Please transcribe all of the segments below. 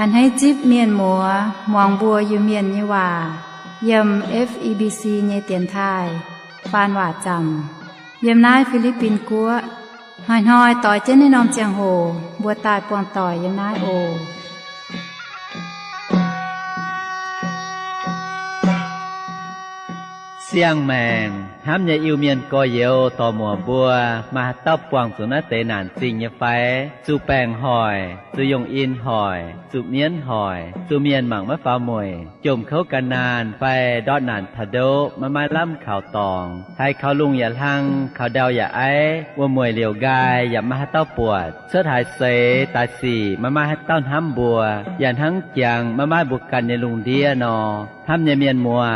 A'hneiv zipv mienh muoz muangx mbuo Iu-Mienh nyei waac yiem F E B C nyei dienx taaih faan waac zaamc yiem naaiv Fi^li^bin Guoqv. Hnoi-hnoi doix jienv naaiv norm ziangh hoc mbuo daaih buangh doic yiem naaiv oc. Siang-maengc hnamv nyei Iu-Mienh gorx-youz dorc-muoc mbuo, maaih haaix dauh buangh zuqc naaiv deix naanc zingh nyei fai? Zuqc baengc hoic, zuqc yongh in hoic, zuqc mienv hoic, zuqc mienh mangc maiv faaux mueic, jomc kouv gan naanh fai ndortv naanc taux ndoqv maiv maaih lamh kaux dorngx, haiz kaux lungh yaac hlang, kaux ndau yaac aiv, wuom-mueic liouc nqaai yaac maiv maaih haaix dauh buatc, cuotv haaix seix daaih sic maiv maaih haaix dauh hnamv mbuo, yaac hnangv jangx maiv maaih mbuo ganh nyei lungh ndiev nor. Hnamv nyei mienh muoz,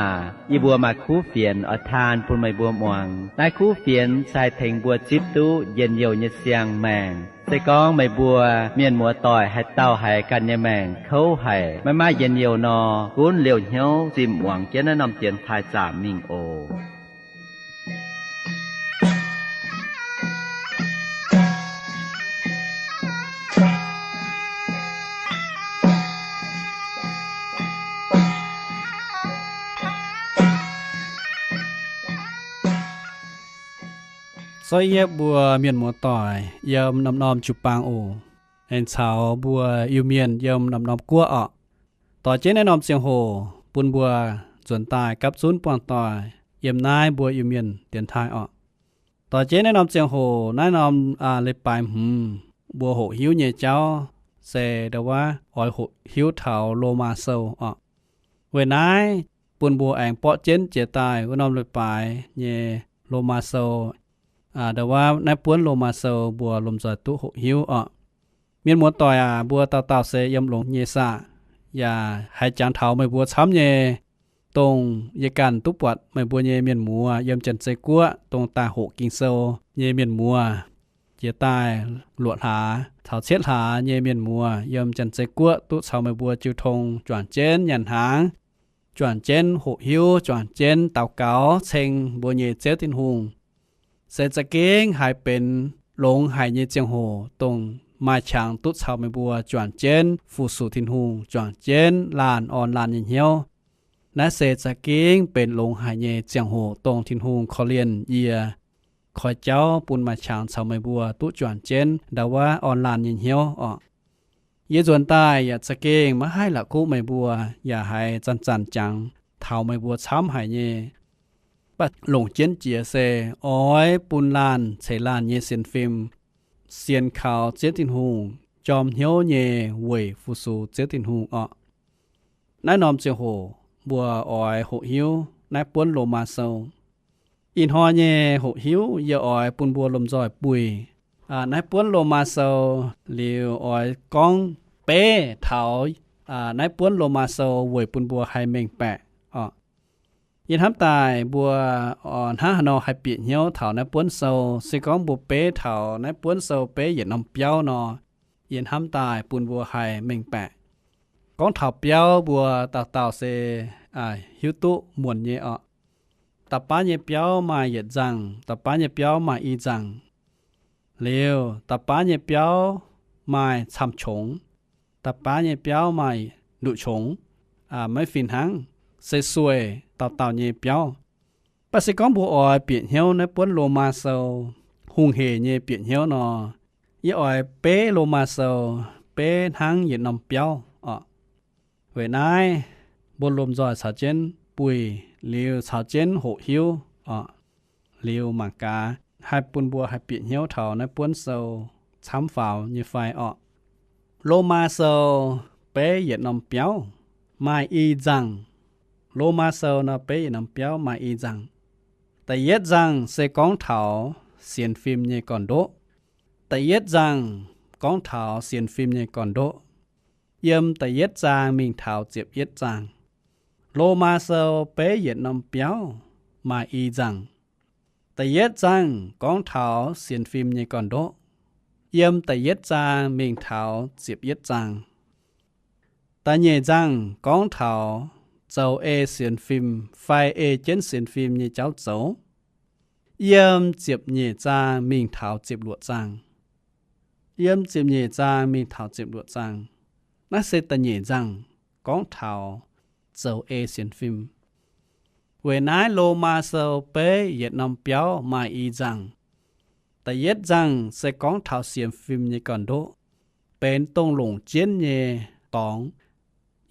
yie mbuo maaih kuv fienx oix taan bun meih mbuo muangx. Naaiv kuv fienx se haih tengx mbuo zipv duqv njien-youh nyei siang-maengc. Se gorngv meih mbuo mienh muoz doic haaix dauh haiz ganh nyei maengc kouv haic, maiv maaih njien-youh nor, gunv liouh hnyouv zimh muangx jienv naaiv norm dienx taaih zaamc mingh oc. Sortv yietv mbuo mienh muoz doic yiem norm-norm jiu-baang oc, aengx caux mbuo Iu-Mienh yiem norm-norm guoqv orqc. Doix jienv naaiv norm ziangh hoc bun mbuo nzuonx daaih gapv zunv buangh doic yiem naaiv mbuo Iu-Mienh dienx taaih orqc. Doix jienv naaiv norm ziangh hoc, naaiv norm leiz-baaix hmz mbuo hoqc hiuv nyei jauv se ndau wuov oix hoqc hiuv taux Lomaa Sou orqc. Weic naaiv bun mbuo aengx borqv jienv jiex daaih wuov norm leiz-baaix nyei Lomaa Sou. Ndau wuov naaiv buonv Lomaa Sou mbuo lomh nzoih duqv hoqc hiuv orqc. Mienh muoz doic aac, mbuo dauh dauh se yiem longx nyei saah, yaac haiz jangx taux meih mbuo camv nyei, dongh yie ganh duqv buatc meih mbuo nyei mienh muoz yiem Janx-Zei Guoqv dongh daaih hoqc Ging-Sou nyei mienh muoz, jiex daaih luoqc hlaax caux cietv hlaax nyei mienh muoz yiem Janx-Zei Guoqv duqv caux meih mbuo jiu tong juangc jienv nyanc hnaangx, juangc jienv hoqc hiuv, juangc jienv daux gaux ceng mbuo nyei Ziouv Tin-Hungh. Se za'gengh haiz benx longx haic nyei ziangh hoc, dongh maaih qangx duqv caux meih mbuo juangc jienv fu-sux Tin-Hungh, juangc jienv laanh orn laanh nyei hnyouv. Naaiv se za'gengh benx longx haic nyei ziangh hoc, dongh Tin-Hungh korv-lienh yie, koi jauv bun maaih qangx caux meih mbuo duqv juangc jienv ndau wuov orn laanh nyei hnyouv orqc. Yie nzuonx daaih yaac za'gengh maiv haih la'kuqv meih mbuo, yaac haiz zanc-zanc jangx taux meih mbuo camv haic nyei. Mv baac longc jienv jiex se oix bun laanh ceix laanh nyei sienx fim, sienx kaux Ziouv Tin-Hungh, jorm hnyouv nyei weic fu-sux Ziouv Tin-Hungh orqc. Naaiv norm ziangh hoc mbuo oix hoqc hiuv naaiv buonv Lomaa Sou. Ih hnoi nyei hoqc hiuv yie oix bun mbuo lomh nzoih buih naaiv buonv Lomaa Sou liuz oix gorngv beiv taux naaiv buonv Lomaa Sou weic bun mbuo haih mengh baeqc orqc. Yie hnamv daaih mbuo hnangv haaix nor haih bieqc hnyouv taux naaiv buonv sou. Se gorngv mbuo beiv taux naaiv buonv sou beiv yietc norm biauv nor, yie hnamv daaih bun mbuo haih mengh baeqc. Gorngv taux biauv mbuo dauh dauh se hiuv duqv muonc nyei orqc. Da'baav nyei biauv maaih yietc nzangc, da'baav nyei biauv maaih i nzangc. Liuz da'baav nyei biauv maaih camv-qongx, da'baav nyei biauv maaih nduqc qongx, maiv fih hnangv, se sueih dauh dauh nyei biauv. Mv baac se gorngv mbuo oix bieqc hnyouv naaiv buonv Lomaa Sou hungh hec nyei bieqc hnyouv nor, yie oix beiv Lomaa Sou beiv hnangv yietc norm biauv orqc. Weic naaiv mbuo lomh nzoih caux jienv buih liuz caux jienv hoqc hiuv orqc. Liuz mangc gaax haih bun mbuo haih bieqc hnyouv taux naaiv buonv sou camv faaux nyei fai orqc. Lomaa Sou beiv yietc norm biauv maaih i nzangc. Lomaa Sou nor beiv yietc norm biauv maaih i nzangc. Da'yietv nzangc se gorngv taux sienx fim nyei gorn-ndoqv. Da'yietv nzangc gorngv taux sienx fim nyei gorn-ndoqv. Yiem da'yietv zaang mingh taux ziepc yietv zaang. Lomaa Sou beiv yietc norm biauv maaih i nzangc. Da'yietv nzangc gorngv taux sienx fim nyei gorn-ndoqv. Yiem da'yietv zaang mingh taux ziepc yietv zaang. Da'nyeic nzangc gorngv taux zoux ei sienx fim fai ei jienv sienx fim nyei jauv zoux. Yiem ziepc nyeic zaang mingh taux ziepc luoqc zaang. Yiem ziepc nyeic zaang mingh taux ziepc luoqc zaang. Naaiv se da'nyeic nzangc gorngv taux zoux ei sienx fim. Weic naaiv Lomaa Sou beiv yietc norm biauv maaih i nzangc. Da'yietv nzangc se gorngv taux sienx fim nyei gorn-ndoqv, benx dongh longc jienv nyei dorngx,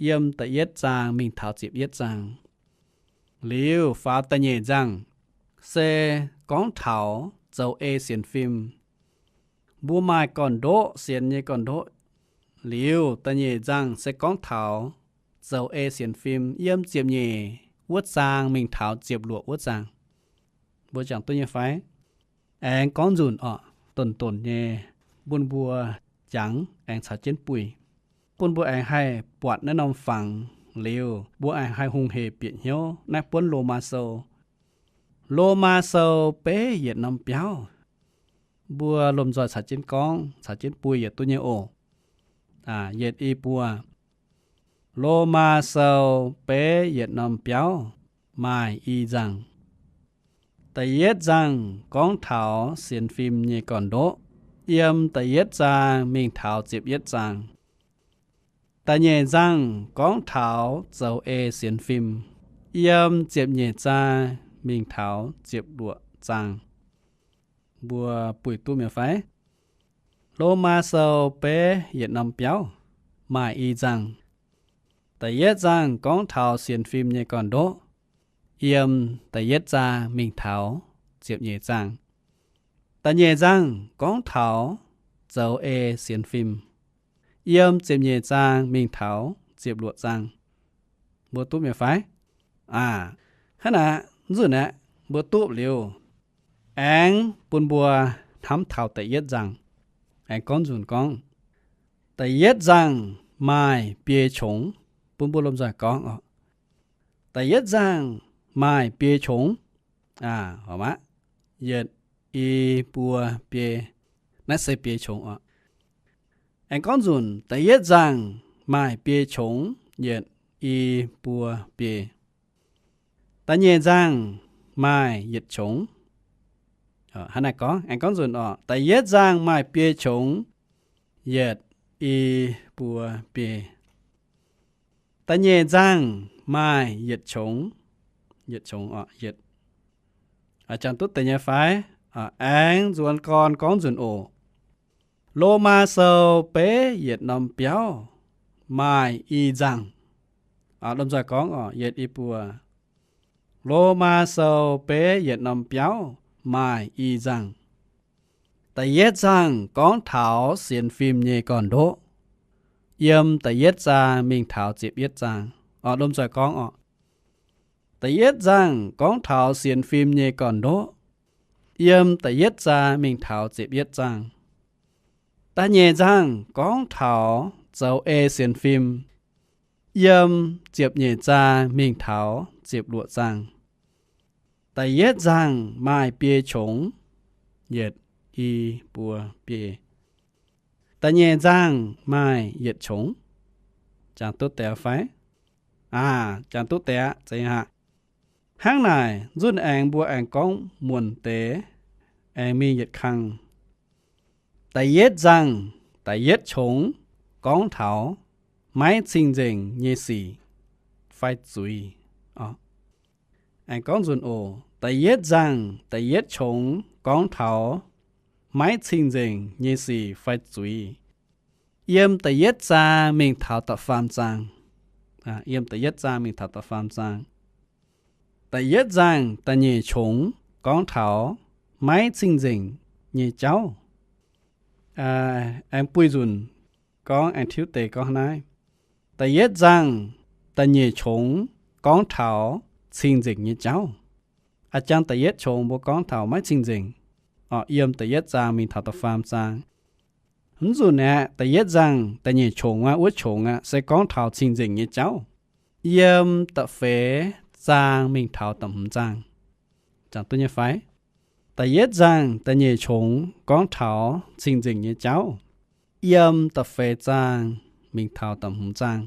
yiem da'yietv zaang mingh taux ziepc yietv zaang. Liuz faaux da'nyeic nzangc se gorngv taux zoux ei sienx fim. Mbuo maaih gorn-ndoqv, sienx nyei gorn-ndoqv. Liuz da'nyeic nzangc se gorngv taux zoux ei sienx fim yiem ziepc nyeic wuov zaang mingh taux ziepc luoqc wuov zaang. Mbuo jangx duqv nyei fai? Aengx gorngv nzunc orqc, donc-donc nyei, bun mbuo jangx aengx caux jienv buih, bun mbuo aengx haih buatc naaiv norm fangx liuz, mbuo aengx haih hungh hec bieqc hnyouv naaiv buonv Lomaa Sou. Lomaa Sou beiv yietc norm biauv, mbuo lomh nzoih caux jienv gorngv, caux jienv buih yietc duqv nyei oc. Yietc, i, buo. Lomaa Sou beiv yietc norm biauv maaih i nzangc. Da'yietv nzangc gorngv taux sienx fim nyei gorn-ndoqv, yiem da'yietv zaang mingh taux ziepc yietv zaang. Da'nyeic nzangc gorngv taux zoux ei sienx fim, yiem ziepc nyeic zaang mingh taux ziepc luoqc zaang. Mbuo buih duqv mi'aqv fai? Lomaa Sou beiv yietc norm biauv maaih i nzangc. Da'yietv nzangc gorngv taux sienx fim nyei gorn-ndoqv, yiem da'yietv zaang mingh taux ziepc nyeic zaang. Da'nyeic nzangc gorngv taux zoux ei sienx fim, yiem ziepc nyeic zaang mingh taux ziepc luoqc zaang. Mbuo duqv mi'aqv fai? Aa, hnangv naaic, nzunc aeqv, mbuo duqv liuz, aengx bun mbuo hnamv taux da'yietv nzangc. Aengx gorngv nzunc gorngv, da'yietv nzangc maaih biei qongx. Bun mbuo lomh nzoih gorngv oc. Da'yietv nzangc maaih biei qongx. Aa, horpc aqv. Yietc, i, buo, biei. Naaiv se biei qongx oc. Aengx gorngv nzunc, da'yietv nzangc maaih biei qongx. Yietc, i, buo, biei. Da'nyeic nzangc maaih yietc qongx. Hnangv naaiv gorngv, aengx gorngv nzunc oc. Da'yietv nzangc maaih biei qongx. Yietc, i, buo, biei. Da'nyeic nzangc maaih yietc qongx. Yietc qongx oc, yietc. Jangx duqv deix nyei fai? Aengx nzuonx gorn gorngv nzunc oc. Lomaa Sou beiv yietc norm biauv maaih i nzangc. Lomh nzoih gorngv oc, yietc, i, buo. Lomaa Sou beiv yietc norm biauv maaih i nzangc. Da'yietv nzangc gorngv taux sienx fim nyei gorn-ndoqv, yiem da'yietv zaang mingh taux ziepc yietv zaang. Lomh nzoih gorngv oc. Da'yietv nzangc gorngv taux sienx fim nyei gorn-ndoqv, yiem da'yietv zaang mingh taux ziepc yietv zaang. Da'nyeic nzangc gorngv taux zoux ei sienx fim, yiem ziepc nyeic zaang mingh taux ziepc luoqc zaang. Da'yietv nzangc maaih biei qongx. Yietc, i, buo, biei. Da'nyeic nzangc maaih yietc qongx. Jangx duqv deix fai? Aa, jangx duqv deix aqv. Zeiz aqv. Hnangv naaic, nzunc aengx mbuo aengx gorngv muonc deix, aengx mingh yietc kang. Da'yietv nzangc, da'yietv qongx gorngv taux maiv cing-nzengc nyei sic fai zuiz. Aengx gorngv nzunc oc. Da'yietv nzangc, da'yietv qongx gorngv taux maiv cing-nzengc nyei sic fai zuiz. Yiem da'yietv zaang mingh taux da'faam zaang. Yiem da'yietv zaang mingh taux da'faam zaang. Da'yietv nzangc da'nyeic qongx gorngv taux maiv cing-nzengc nyei jauv. Aengx buih nzunc gorngv, aengx tiuv deix gorngv naaiv. Da'yietv nzangc da'nyeic qongx gorngv taux cing-nzengc nyei jauv. A'jang da'yietv qongx mbuo gorngv taux maiv cing-nzengc. Yiem da'yietv zaang mingh taux da'faam zaang. Mv nzunc aeqv, da'yietv nzangc da'nyeic qongx aqv, wuov qongx aqv, se gorngv taux cing-nzengc nyei jauv. Yiem da'feix zaang mingh taux da'hmz zaang. Jangx duqv nyei fai? Da'yietv nzangc da'nyeic qongx gorngv taux cing-nzengc nyei jauv. Yiem da'feix zaang mingh taux da'hmz zaang.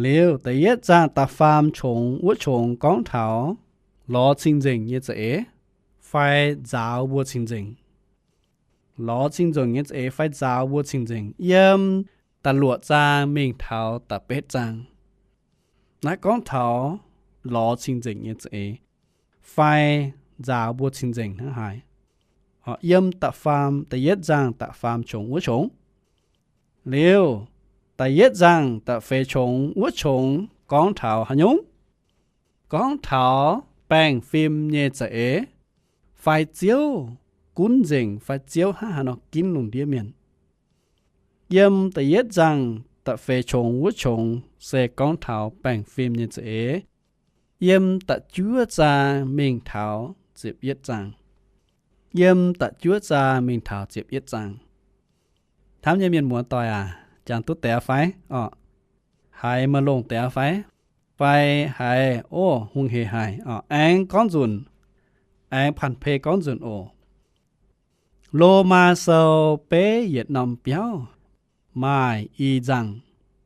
Liuz da'yietv nzangc da'faam qongx, wuov qongx gorngv taux lorz cing-nzengc nyei za'eix fai nzaaux mbuo cing-nzengc. Lorz cing-nzengc nyei za'eix fai nzaaux mbuo cing-nzengc. Yiem da'luoqc zaang mingh taux da'betv zaang. Naaiv gorngv taux lorz cing-nzengc nyei za'eix fai nzaaux mbuo cing-nzengc hnangv haaix. Yiem da'faam, da'yietv zaangh da'faam qongx wuov qongx. Liuz, da'yietv zaangh da'feix qongx wuov qongx gorngv taux haaix nyungc? Gorngv taux baengh fim nyei za'eix fai Ziouv gunv nzengc fai Ziouv hnangv haaix nor ginv lungh ndiev mienh. Yiem da'yietv zaangh da'feix qongx wuov qongx se gorngv taux baengh fim nyei za'eix, yiem da'juov zaang mingh taux ziepc yietv zaang. Yiem da'juov zaang mingh taux ziepc yietv zaang. Hnamv nyei mienh muoz-doic aac, jangx duqv deix fai? Orqc, haiz maaih longc deix fai? Fai haiz, orqc, hungh heic haic, orqc, aengx gorngv nzunc, aengx panh pei gorngv nzunc oc. Lomaa Sou beiv yietc norm biauv maaih i nzangh.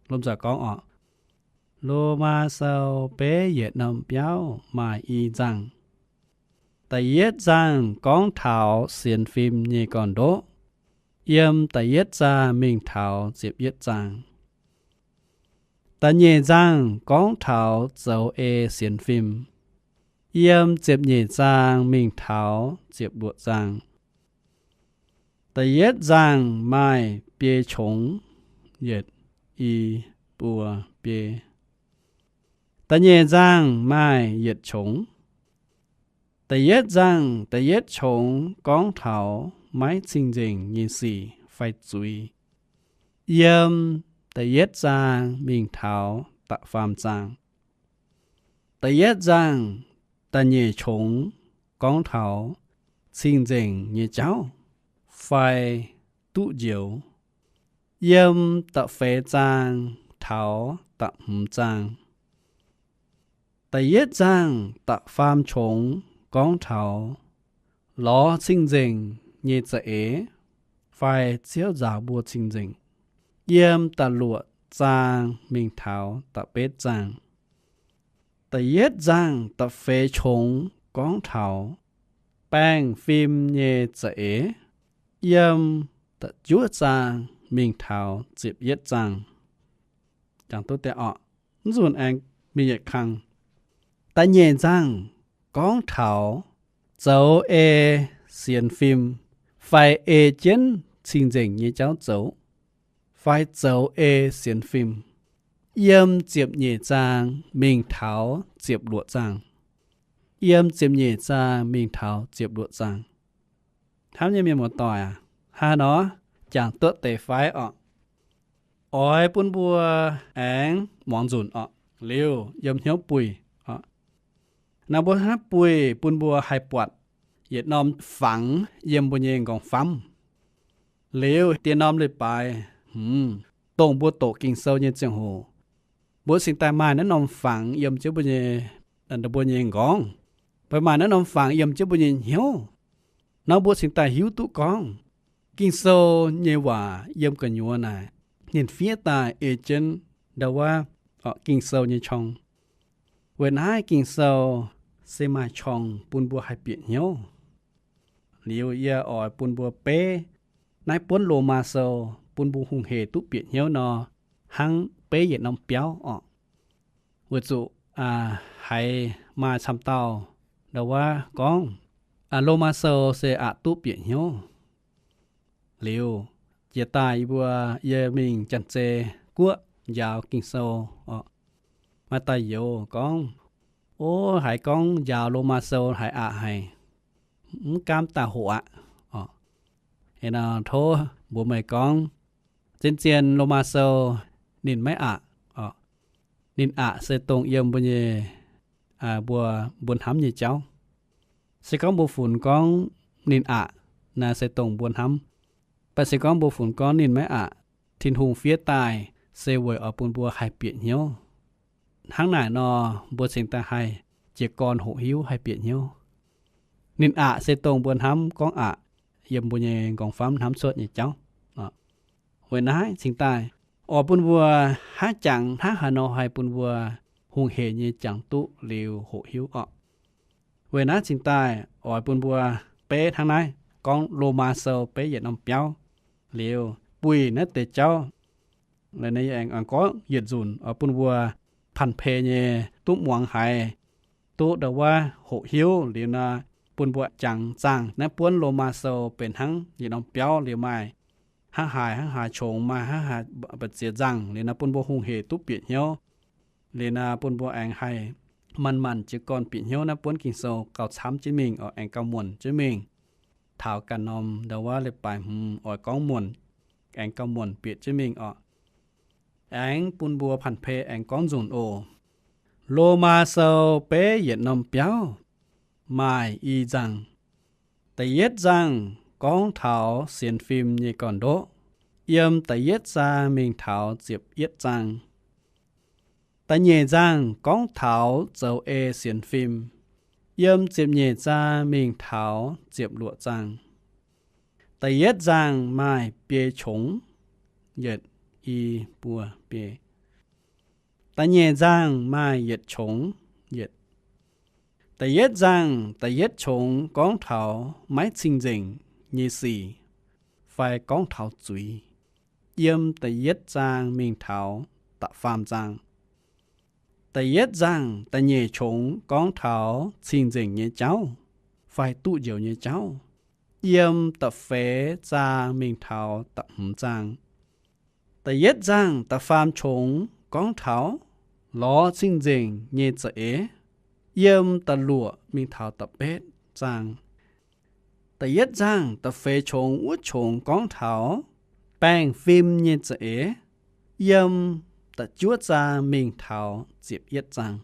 Lomh nzoih gorngv orqc, Lomaa Sou beiv yietc norm biauv maaih i nzangh. Da'yietv nzangh gorngv taux sienx fim nyei gorn-ndoqv, yiem da'yietv zaang mingh taux ziepc yietv zaang. Da'nyeic nzangh gorngv taux zoux ei sienx fim, yiem ziepc nyeic zaang mingh taux ziepc luoqc zaang. Da'yietv nzangh maaih biei qongx, yietc, i, buo, biei. Da'nyeic nzangh maaih yietc qongx. Da'yietv nzangh da'yietv qongx gorngv taux maiv cing-nzengc nyei sic fai zuiz, yiem da'yietv zaang mingh taux da'faam zaang. Da'yietv nzangh da'nyeic qongx gorngv taux cing-nzengc nyei jauv fai duqv njoux, yiem da'feix zaang taux da'hmz zaang. Da'yietv nzangh da'faam qongx gorngv taux lorz cing-nzengc nyei za'eix fai Ziouv nzaaux mbuo cing-nzengc, yiem da'luoqc zaang mingh taux da'betv zaang. Da'yietv nzangh da'feix qongx gorngv taux baengh fim nyei za'eix, yiem da'juov zaang mingh taux ziepc yietv zaang. Jangx duqv deix orqc, mv nzunc aengx mingh yietc kang. Da'nyeic nzangh gorngv taux zoux ei sienx fim fai ei jienv cing-nzengc nyei jauv zoux, fai zoux ei sienx fim, yiem ziepc nyeic zaang mingh taux ziepc luoqc zaang. Yiem ziepc nyeic zaang mingh taux ziepc luoqc zaang. Hnamv nyei mienh muoz-doic aac, haaix nor jangx duqv deix fai orqc? Oix bun mbuo aengx muangx nzunc orqc, liuz yiem hnyouv buih orqc. Naaiv mbuo hnangv buih bun mbuo haih buatc yietc norm fangx yiem mbuo nyei nqorngv-famv. Liuz diex norm leiz-baaix, hmm, dongh mbuo doqc Ging-Sou nyei ziangh hoc, mbuo cingx daaih maaih naaiv norm fangx yiem jienv mbuo nyei, mbuo nyei nqorngv. Mbuo maaih naaiv norm fangx yiem jienv mbuo nyei hnyouv nor, mbuo cingx daaih hiuv duqv gorngv Ging-Sou nyei waac yiem gu'nyuoz naaic, ninh fiev daaih ei jienv ndau wuov Ging-Sou nyei qorng. Weic naaiv Ging-Sou se maaih qorng bun mbuo haih bieqc hnyouv. Liuz yie oix bun mbuo beiv naaiv buonv Lomaa Sou bun mbuo hungh heic duqv bieqc hnyouv nor, hnangv beiv yietc norm biauv orqc. Weic zuqc haiz maaih camv dauh ndau wuov gorngv, Lomaa Sou se aqc duqv bieqc hnyouv. Liuz jiex daaih yie mbuo, yie mingh Janx-Zei Guoqv njaaux Ging-Sou orqc, maaih daaih youz gorngv, o, haiz gorngv njaaux Lomaa Sou haiz aqc haic, mv gaamv daaih hoqc aqv orqc. Ih nor tov mbuox meih gorngv, zien-zien Lomaa Sou ninh maiv aqc orqc. Ninh aqc se dongh yiem mbuo nyei, mbuo, mbuo hnamv nyei jauv. Se gorngv mbuo funx gorngv ninh aqc, naaiv se dongh mbuo hnamv. Mv baac se gorngv mbuo funx gorngv ninh maiv aqc, Tin-Hungh fiev daaih se weic oix bun mbuo haih bieqc hnyouv. Hnangv naaic nor, mbuo cingx daaih haih jiez gorn hoqc hiuv haih bieqc hnyouv. Ninh aqc se dongh mbuo hnamv gorngv aqc, yiem mbuo nyei nqorngv-famv hnamv cuotv nyei jauv. Weic naaiv cingx daaih oix bun mbuo hnangv jangx hnangv haaix nor haih bun mbuo hungh heic nyei jangx duqv liuz hoqc hiuv orqc. Weic naaiv cingx daaih oix bun mbuo beiv hnangv naaiv gorngv Lomaa Sou beiv yietc norm biauv liuz buih naaiv deix jauv. Aengx gorngv yietc nzunc oix bun mbuo panh pei nyei duqv muangx haiz, duqv ndau wuov hoqc hiuv liuz nor, bun mbuo jangx zaangh naaiv buonv Lomaa Sou benx hnangv yietc norm biauv liuz maaih hnangv haaix hnangv haaix qongx, maaih hnangv haaix mbu'ziex nzangh liuz nor, bun mbuo hungh hec duqv bieqc hnyouv. Liuz nor bun mbuo aengx haih manc-manc jiez gorn bieqc hnyouv naaiv buonv Ging-Sou gauh camv jienv mingh oc, aengx gauh muonc jienv mingh. Taux ganh norm ndau wuov leiz-baaix hmz oix gorngv muonc, aengx gauh muonc bieqc jienv mingh oc. Aengx bun mbuo panh pei aengx gorngv nzunc oc. Lomaa Sou beiv yietc norm biauv maaih i nzangh. Da'yietv nzangh gorngv taux sienx fim nyei gorn-ndoqv, yiem da'yietv zaang mingh taux ziepc yietv zaang. Da'nyeic nzangh gorngv taux zoux ei sienx fim, yiem ziepc nyeic zaang mingh taux ziepc luoqc zaang. Da'yietv nzangh maaih biei qongx, yietc, i, buo, biei. Da'nyeic nzangh maaih yietc qongx, yietc. Da'yietv nzangh da'yietv qongx gorngv taux maiv cing-nzengc nyei sic, fai gorngv taux zuiz, yiem da'yietv zaang mingh taux da'faam zaang. Da'yietv nzangh da'nyeic qongx gorngv taux cing-nzengc nyei jauv fai duqv njoux nyei jauv, yiem da'feix zaang mingh taux da'hmz zaang. Da'yietv nzangh da'faam qongx gorngv taux lorz cing-nzengc nyei za'eix, yiem da'luoqc mingh taux da'betv zaang. Da'yietv nzangh da'feix qongx wuov qongx gorngv taux baengh fim nyei za'eix, yiem da'juov zaang mingh taux ziepc yietv zaang.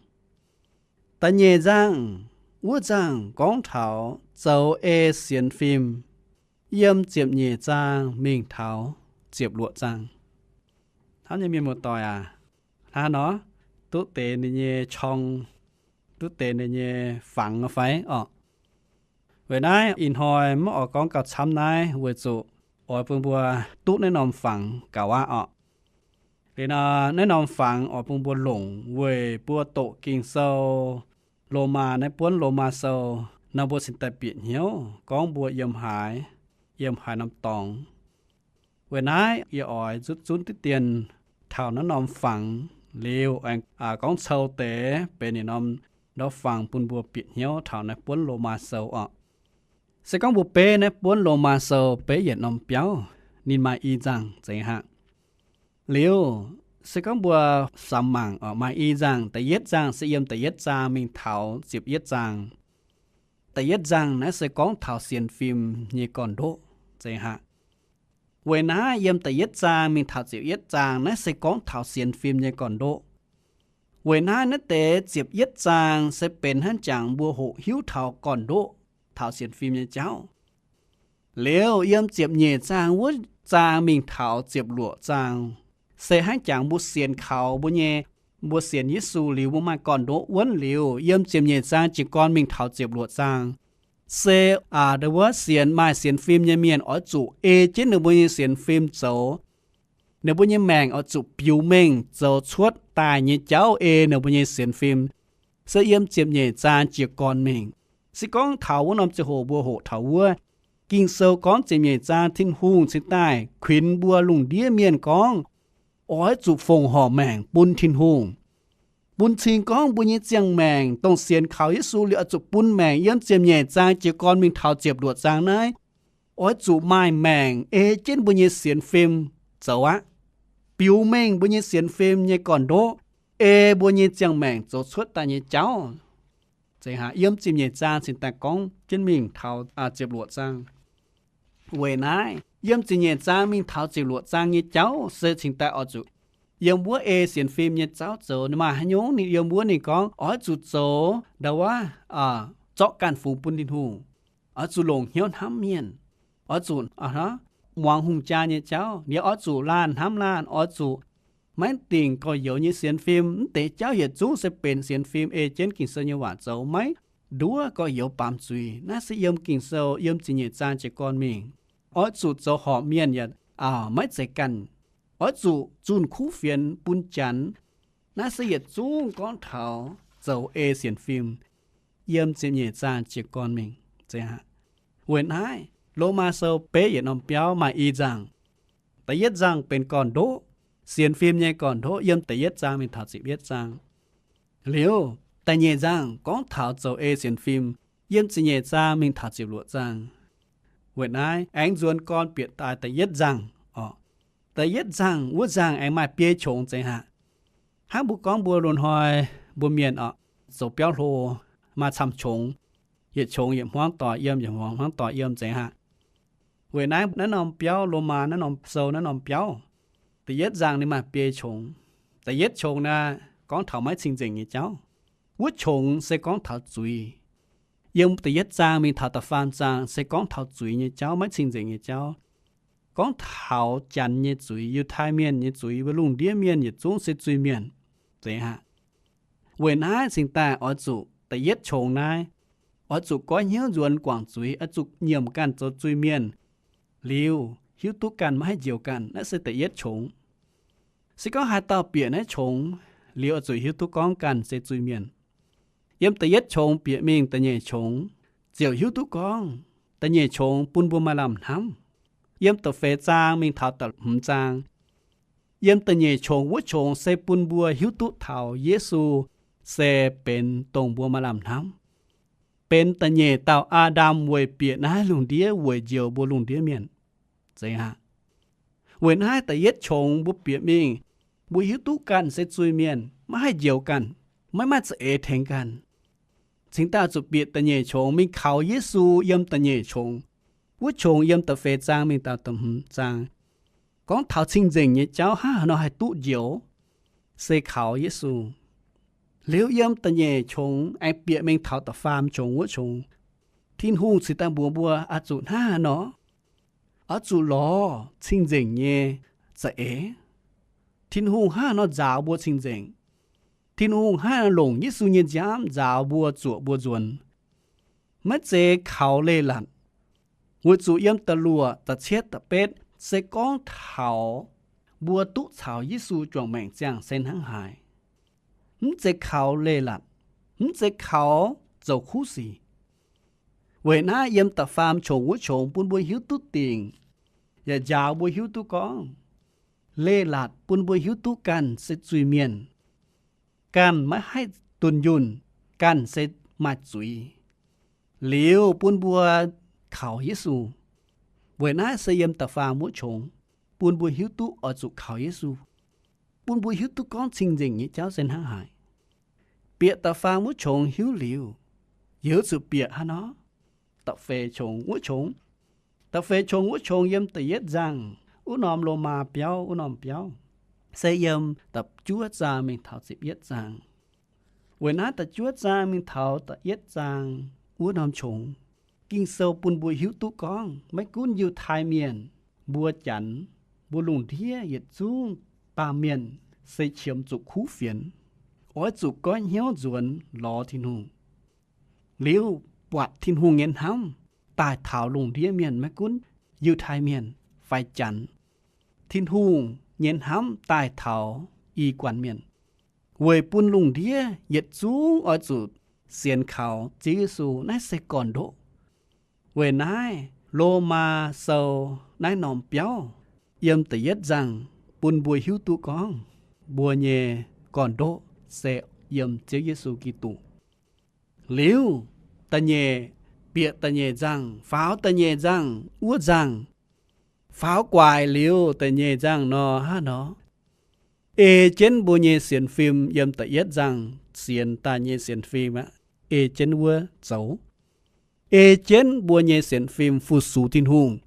Da'nyeic nzangh wuov nzangh gorngv taux zoux ei sienx fim, yiem ziepc nyeic zaang mingh taux ziepc luoqc zaang. Hnamv nyei mienh muoz-doic aac, hnangv nor, duqv deix ninh nyei qorng, duqv deix ninh nyei fangx fai orqc? Weic naaiv ih hnoi maiv oix gorngv gauh camv naaiv weic zuqc oix bun mbuo duqv naaiv norm fangx gauh aqv orqc. Liuz nor, naaiv norm fangx oix bun mbuo longc weic mbuo doqc Ging-Sou, Lomaa, naaiv buonv Lomaa Sou nor, mbuo cingx daaih bieqc hnyouv gorngv mbuo yiem haaix, yiem haaix norm dorngx. Weic naaiv yie oix zutv zunv diqv dien taux naaiv norm fangx liuz, aengx gorngv cou deix benx ninh norm ndortv fangx bun mbuo bieqc hnyouv taux naaiv buonv Lomaa Sou orqc. Se gorngv mbuo beiv naaiv buonv Lomaa Sou beiv yietc norm biauv, ninh maaih i nzangh zeiz aqv. Liuz, se gorngv mbuo samx mangc orqc, maaih i nzangh. Da'yietv nzangh se yiem da'yietv zaang mingh taux ziepc yietv zaang. Da'yietv nzangh naaiv se gorngv taux sienx fim nyei gorn-ndoqv zeiz aqv. Weic naaiv yiem da'yietv zaang mingh taux ziepc yietv zaang naaiv se gorngv taux sienx fim nyei gorn-ndoqv. Weic naaiv naaiv deix ziepc yietv zaang se benx hnangv jangx mbuo hoqc hiuv taux gorn-ndoqv, taux sienx fim nyei jauv. Liuz yiem ziepc nyeic zaang wuov zaang mingh taux ziepc luoqc zaang se hnangv jangx mbuo sienx kaux mbuo nyei, mbuo sienx Yesu liuz mbuo maaih gorn-ndoqv wuonv liuz, yiem ziepc nyeic zaang jiez gorn mingh taux ziepc luoqc zaang se, aa, wuov sienx, maaih sienx fim nyei mienh oix zuqc ei jienv ninh mbuo nyei sienx fim zoux. Ninh mbuo nyei maengc oix zuqc biux mengh zoux cuotv daaih nyei jauv ei ninh mbuo nyei sienx fim. Se yiem ziepc nyeic zaang jiez gorn mingh. Se gorngv taux wuov norm ziangh hoc mbuo hoqc taux wuov, Ging-Sou gorngv ziepc nyeic zaang Tin-Hungh cingx daaih kuinx mbuo lungh ndiev mienh gorngv, oix zuqc fongc horc maengc bun Tin-Hungh. Bun cing gorngv mbuo nyei ziangh maengc dongh sienx kaux Yesu liuz oix zuqc bun maengc yiem ziepc nyeic zaang jiez gorn mingh taux ziepc luoqc zaang naaiv, oix zuqc maaih maengc ei jienv mbuo nyei sienx fim zoux aqv. Biux mengh mbuo nyei sienx fim nyei gorn-ndoqv, ei mbuo nyei ziangh maengc zoux cuotv daaih nyei jauv. Zeiz aqv, yiem ziepc nyeic zaang cingx daaih gorngv jienv mingh taux ziepc luoqc zaang. Weic naaiv yiem ziepc nyeic zaang mingh taux ziepc luoqc zaang nyei jauv se cingx daaih oix zuqc yiem wuov ei sienx fim nyei jauv zoux. Ninh maaih haaix nyungc ninh yiem wuov ninh gorngv oix zuqc zoux ndau wuov, zorqv ganh fungx bun Tin-Hungh, oix zuqc longc hnyouv hnamv mienh, oix zuqc muangx hungh jaa nyei jauv, yaac oix zuqc laanh hnamv laanh, oix zuqc maiv dingc gorx-youz nyei sienx fim. Mv deix jauv yietc zungv se benx sienx fim ei jienv Ging-Sou nyei waac zoux, maiv nduov gorx-youz baamz zuiz. Naaiv se yiem Ging-Sou yiem ziepc nyeic zaang jiez gorn mingh. Oix zuqc zoux horpc mienh yaac maiv zeiz ganh. Oix zuqc zunh kuv fienx bun Janx. Naaiv se yietc zungv gorngv taux zoux ei sienx fim yiem ziepc nyeic zaang jiez gorn mingh. Weic naaiv, Lomaa Sou beiv yietc norm biauv maaih i nzangh. Da'yietv nzangh benx gorn-ndoqv, sienx fim nyei gorn-ndoqv yiem da'yietv zaang mingh taux ziepc yietv zaang. Liuz, da'nyeic nzangh gorngv taux zoux ei sienx fim, yiem ziepc nyeic zaang mingh taux ziepc luoqc zaang. Weic naaiv aengx nzuonx gorn bieqc daaih da'yietv nzangh oc. Da'yietv nzangh wuov nzangh aengx maaih biei qongx zeiz haic. Hnangv mbuo gorngv mbuo loz-hnoi mbuo mienh oc, zoux biauv hlo, maaih camv qongx, yietc qongx yietc hmuangv doic yiem, yietc hmuangv hmuangv doic yiem zeiz haic. Weic naaiv, naaiv norm biauv, Lomaa naaiv norm sou, naaiv norm biauv, da'yietv nzangh ninh maaih biei qongx. Da'yietv qongx naaiv gorngv taux maiv cing-nzengc nyei jauv. Wuov qongx se gorngv taux zuiz. Yiem da'yietv zaang mingh taux da'faam zaang se gorngv taux zuiz nyei jauv, maiv cing-nzengc nyei jauv. Gorngv taux Janx nyei zuiz, Yiutai Mienh nyei zuiz, wuov lungh ndiev mienh yietc zungv se zuiz-mienh zeiz haic. Weic naaiv cingx daaih oix zuqc da'yietv qongx naaiv, oix zuqc goiv hnyouv nzuonx guangc zuiz, oix zuqc nyiemc ganh zoux zuiz-mienh, liuz hiuv duqv ganh maiv haih njoux ganh. Naaiv se da'yietv qongx. Se gorngv haaix dauh bieqc naaiv qongx, liuz oix zuqc hiuv duqv gorngv ganh se zuiz-mienh. Yiem da'yietv qongx bieqc mingh da'nyeic qongx, ziouc hiuv duqv gorngv da'nyeic qongx bun mbuo maaih lamh hnamv. Yiem da'feix zaang mingh taux da'hmz zaang, yiem da'nyeic qongx wuov qongx se bun mbuo hiuv duqv taux Yesu se benx dongh mbuo maaih lamh hnamv, benx da'nyeic dauh Aa^ndam weic bieqc naaiv lungh ndiev weic njoux mbuo lungh ndiev mienh. Zeiz aqv. Weic naaiv da'yietv qongx mbuo bieqc mingh, mbuo hiuv duqv ganh se zuiz-mienh, maiv haih njoux ganh, maiv maaih za'eix tengx ganh. Cingx daaih zuqc bieqc da'nyeic qongx mingh kaux Yesu yiem da'nyeic qongx. Wuov qongx yiem da'feix zaang mingh taux da'hmz zaang gorngv taux cing-nzengc nyei jauv hnangv haaix nor haih duqv njoux, se kaux Yesu. Liuz yiem da'nyeic qongx aengx bieqc mingh taux da'faam qongx wuov qongx, Tin-Hungh cingx daaih mbuox mbuo oix zuqc hnangv haaix nor, oix zuqc lorz cing-nzengc nyei za'eix. Tin-Hungh hnangv haaix nor nzaaux mbuo cing-nzengc. Tin-Hungh hnangv haaix nor longc Yesu nyei nziaamv nzaaux mbuo, zuoqc mbuo nzuonx. Maiv zeiz kaux leiz-latc, weic zuqc yiem da'luoqc, da'cietv, da'betv se gorngv taux mbuo duqv caux Yesu juangc maengc ziangh se hnangv haaix. Mv zeiz kaux leiz-latc, mv zeiz kaux zoux kuv sic. Weic naaiv yiem da'faam qongx wuov qongx bun mbuo hiuv duqv dingc, yaac njaaux mbuo hiuv duqv gorngv leiz-latc bun mbuo hiuv duqv ganh se zuiz-mienh, ganh maiv haih dunh yunh, ganh se maaih zuiz. Liuz bun mbuo kaux Yesu. Weic naaiv se yiem da'faam wuov qongx bun mbuo hiuv duqv oix zuqc kaux Yesu, bun mbuo hiuv duqv gorngv cing-nzengc nyei jauv se hnangv haaix. Bieqc da'faam wuov qongx hiuv liuz, yaac zuqc bieqc haaix nor? Da'feix qongx wuov qongx. Da'feix qongx wuov qongx yiem da'yietv nzangh wuov norm Lomaa biauv, wuov norm biauv, se yiem da'juov zaang mingh taux ziepc yietv zaang. Weic naaiv da'juov zaang mingh taux da'yietv zaang wuov norm qongx, Ging-Sou bun mbuo hiuv duqv gorngv maiv gunv Yiutai Mienh, mbuo Janx, mbuo lungh ndiev yietc zungv baamh mienh se qiemx zuqc kuv fienx, oix zuqc goiv hnyouv nzuonx lorz Tin-Hungh. Liuz buatc Tin-Hungh nyei hnamv daaih taux lungh ndiev mienh, maiv gunv Yiutai Mienh fai Janx. Tin-Hungh nyei hnamv daaih taux i guanh mienh, weic bun lungh ndiev yietc zungv oix zuqc sienx kaux Ziouv Yesu. Naaiv se gorn-ndoqv. Weic naaiv Lomaa Sou naaiv norm biauv yiem da'yietv nzangh bun mbuo hiuv duqv gorngv mbuo nyei gorn-ndoqv se yiem Ziouv Yesu Giduc. Liuz da'nyeic, bieqc da'nyeic nzangh, faaux da'nyeic nzangh wuov nzangh, faaux guaix liuz da'nyeic nzangh nor hnangv nor, ei jienv mbuo nyei sienx fim yiem da'yietv nzangh sienx daaih nyei sienx fim aqv, ei jienv wuov zoux. Ei jienv mbuo nyei sienx fim fu-sux Tin-Hungh,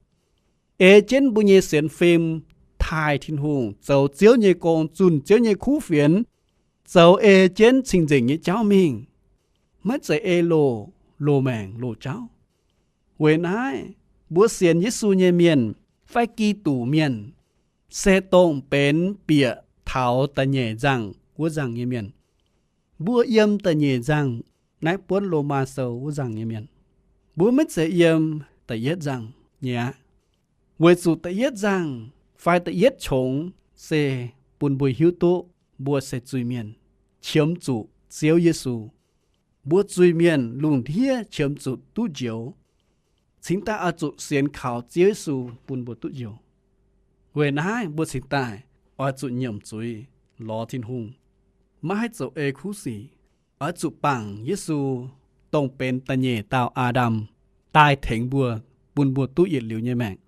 ei jienv mbuo nyei sienx fim taaih Tin-Hungh, zoux Ziouv nyei gong, zunh Ziouv nyei kuv fienx, zoux ei jienv cing-nzengc nyei jauv mingh, maiv zeiz ei loz, loz-maengc loz-jauv. Weic naaiv, mbuo sienx Yesu nyei mienh fai Giduc Mienh se dongh benx bieqc taux da'nyeic nzangh wuov nzangh nyei mienh. Mbuo yiem da'nyeic nzangh, naaiv buonv Lomaa Sou wuov nzangh nyei mienh. Mbuo maiv zeiz yiem da'yietv nzangh nyei aqv. Weic zuqc da'yietv nzangh fai da'yietv qongx se bun mbuo hiuv duqv mbuo se zuiz-mienh, qiemx zuqc Ziouv Yesu. Mbuo zuiz-mienh lungh ndiev qiemx zuqc duqv njoux, cingx daaih oix zuqc sienx kaux Ziouv Yesu bun mbuo duqv njoux. Weic naaiv mbuo cingx daaih oix zuqc nyiemc zuiz lorz Tin-Hungh, maiv haih zoux ei kuv sic. Oix zuqc bangc Yesu, dongh benx da'nyeic dauh Aa^ndam, daaih tengx mbuo, bun mbuo duqv yietc liuz nyei maengc.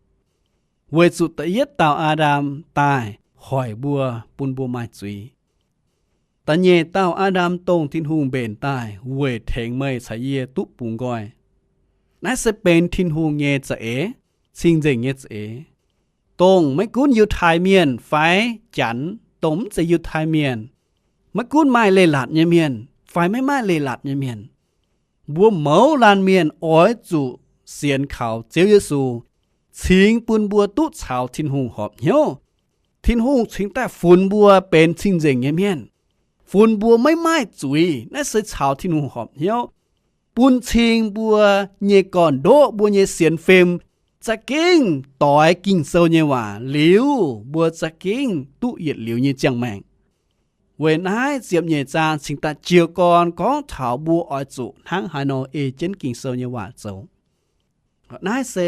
Weic zuqc da'yietv dauh Aa^ndam daaih hoic mbuo, bun mbuo maaih zuiz. Da'nyeic dauh Aa^ndam dongh Tin-Hungh mbenc daaih weic tengx meih caux yie duqv bungx nqoi. Naaiv se benx Tin-Hungh nyei za'eix, cing-nzengc nyei za'eix, dongh maiv gunv Yiutai Mienh fai Janx, dongh mv zeiz Yiutai Mienh, maiv gunv maaih leiz-latc nyei mienh fai maiv maaih leiz-latc nyei mienh, mbuo mouz laanh mienh oix zuqc sienx kaux Ziouv Yesu, cingx bun mbuo duqv caux Tin-Hungh horpc hnyouv. Tin-Hungh cingx daaih funx mbuo benx cing-nzengc nyei mienh, funx mbuo maiv maaih zuiz. Naaiv se caux Tin-Hungh horpc hnyouv, bun cing mbuo nyei gorn-ndoqv, mbuo nyei sienx fim, za'gengh doix Ging-Sou nyei waac liuz, mbuo za'gengh duqv yietc liuz nyei ziangh maengc. Weic naaiv ziepc nyeic zaang cingx daaih jiez gorn gorngv taux mbuo oix zuqc hnangv haaix nor ei jienv Ging-Sou nyei waac zoux. Naaiv se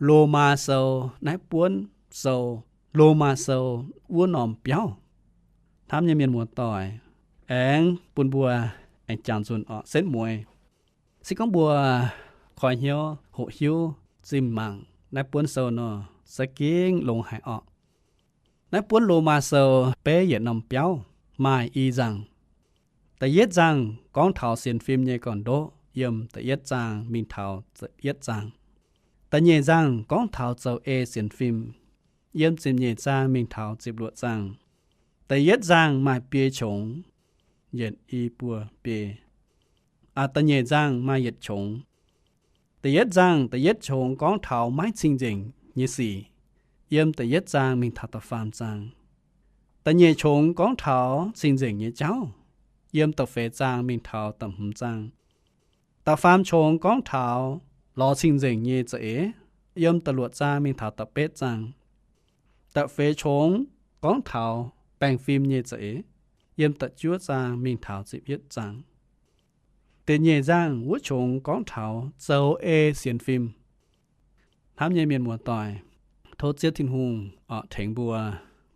Lomaa Sou, naaiv buonv sou, Lomaa Sou wuov norm biauv. Hnamv nyei mienh muoz-doic, aengx bun mbuo aengx jangx nzunc orqc, setv mueiz. Se gorngv mbuo koi hnyouv hoqc hiuv zimh mangc naaiv buonv sou nor, za'gengh longx haic orqc. Naaiv buonv Lomaa Sou beiv yietc norm biauv, maaih i nzangc. Da'yietv nzangc gorngv taux sienx fim nyei gorn-ndoqv, yiem da'yietv zaang mingh taux ziepc yietv zaang. Da'nyeic nzangc gorngv taux zoux ei sienx fim, yiem ziepc nyeic zaang mingh taux ziepc luoqc zaang. Da'yietv nzangc maaih biei qongx, yietc, i, buo, biei. Aa, da'nyeic nzangc maaih yietc qongx. Da'yietv nzangc da'yietv qongx gorngv taux maiv cing-nzengc nyei sic, yiem da'yietv zaang mingh taux da'faam zaang. Da'nyeic qongx gorngv taux cing-nzengc nyei jauv, yiem da'feix zaang mingh taux da'hmz zaang. Da'faam qongx gorngv taux lorz cing-nzengc nyei za'eix, yiem da'luoqc zaang mingh taux da'betv zaang. Da'feix qongx gorngv taux baengh fim nyei za'eix, yiem da'juov zaang mingh taux ziepc yietv zaang. Da'nyeic nzangc wuov qongx gorngv taux zoux ei sienx fim. Hnamv nyei mienh muoz-doic, tov Ziouv Tin-Hungh oc tengx mbuo,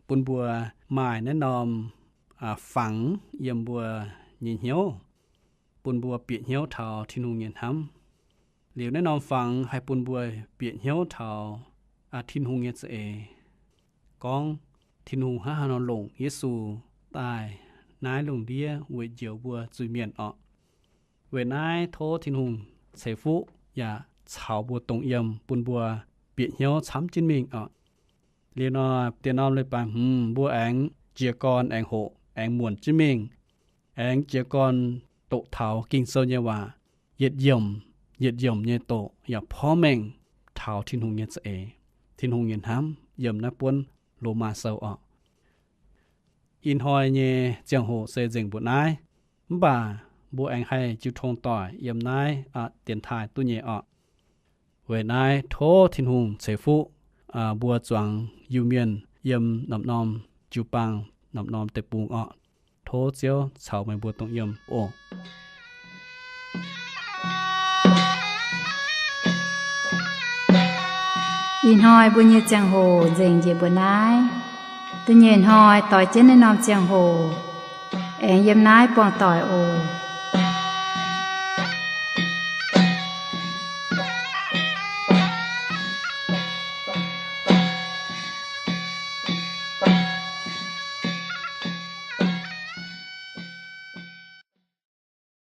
bun mbuo maaih naaiv norm fangx yiem mbuo nyei hnyouv, bun mbuo bieqc hnyouv taux Tin-Hungh nyei hnamv. Liuz naaiv norm fangx haih bun mbuo bieqc hnyouv taux Tin-Hungh nyei za'eix, gorngv Tin-Hungh hnangv haaix nor longc Yesu daaih naaiv lungh ndiev weic njoux mbuo zuiz mienh orqc. Weic naaiv tov Tin-Hungh ceix fuqv yaac caux mbuo dongh yiem, bun mbuo bieqc hnyouv camv jienv mingh orqc. Liuz nor, diex norm leiz-baaix hmz mbuo aengx jiez gorn aengx hoqc aengx muonc jienv mingh, aengx jiez gorn doqc taux Ging-Sou nyei waac, yietc yiemc yietc yiemc nyei doqc yaac porv mengh taux Tin-Hungh nyei za'eix, Tin-Hungh nyei hnamv yiem naaiv buonv Lomaa Sou orqc. Ih hnoi nyei ziangh hoc se nzengc mbuoqc naaiv, mv baac mbuo aengx haih jiu tong doic yiem naaiv dienx taaih duqv nyei orqc. Weic naaiv tov Tin-Hungh ceix fuqv mbuo zuangx Iu-Mienh yiem norm-norm jiu-baang, norm-norm deic-bung orqc. Tov Ziouv caux meih mbuo dongh yiem oc. Ih hnoi mbuo nyei ziangh hoc nzengc njiec mbuoqc naaiv. Da'nyeic hnoi doix jienv naaiv norm ziangh hoc aengx yiem naaiv buangh doic oc.